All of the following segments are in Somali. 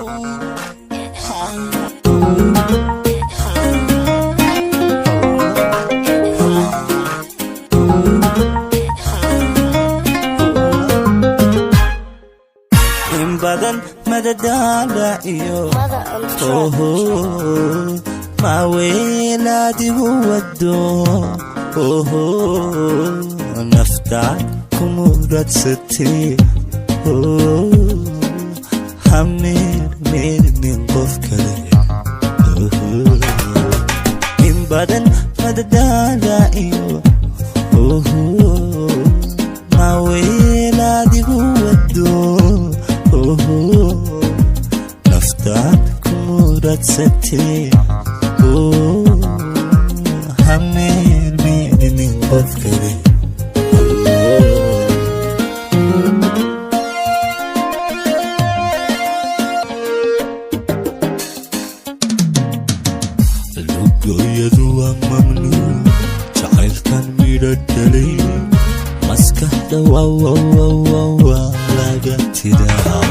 In badan madadaala iyo Mother on the track. Oho, maaweelaadigu wado. Oho, nafta ku muradsatay. Hameer meermin qof kale. Oho, in badan madadaala iyo oho, maaweelaadigu wado. Oho, naftaad ku muradsatay. Hameermeermin qof kale. Lugooyadu waa mamnuuc jacaylkan midho dhalay, maskaxda waa laga tiraa.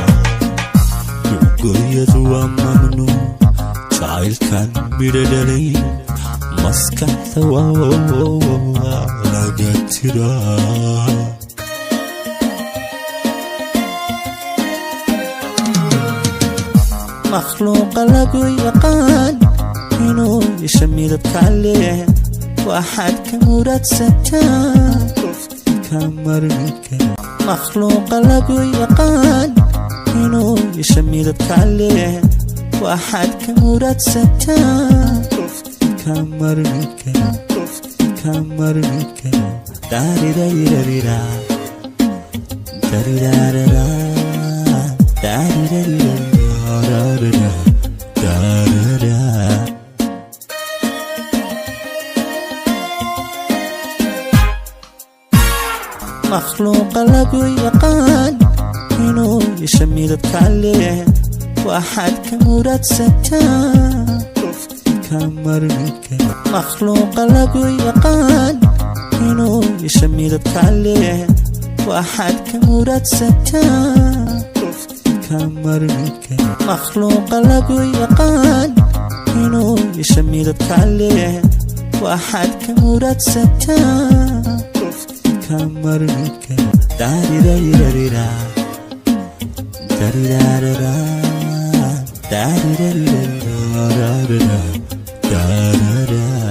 Lugooyadu waa mamnuuc jacaylkan midho dhalay, maskaxda waa laga tiraa. Makhluuqa lagu yaqaan inuu isha midabka leh, waxaad ka muradsataa qofka marmi kara. Makhluuqa lagu yaqaan inuu isha midabka leh, waxaad ka muradsataa qofka marmi kara, qofka marmi kara. Daarirayarira, darirarara, daarirarira, darara. Makhluuqa lagu yaqaan inuu isha midabka leh, waxaad ka muradsataa qofka marmi kara. Makhluuqa lagu yaqaan inuu isha midabka leh, waxaad ka muradsataa qofka marmi kara. Makhluuqa lagu yaqaan inuu isha midabka leh, waxaad ka muradsataa qofka marmi kara. Daarirayarira, darirarara, daarirarira, darara.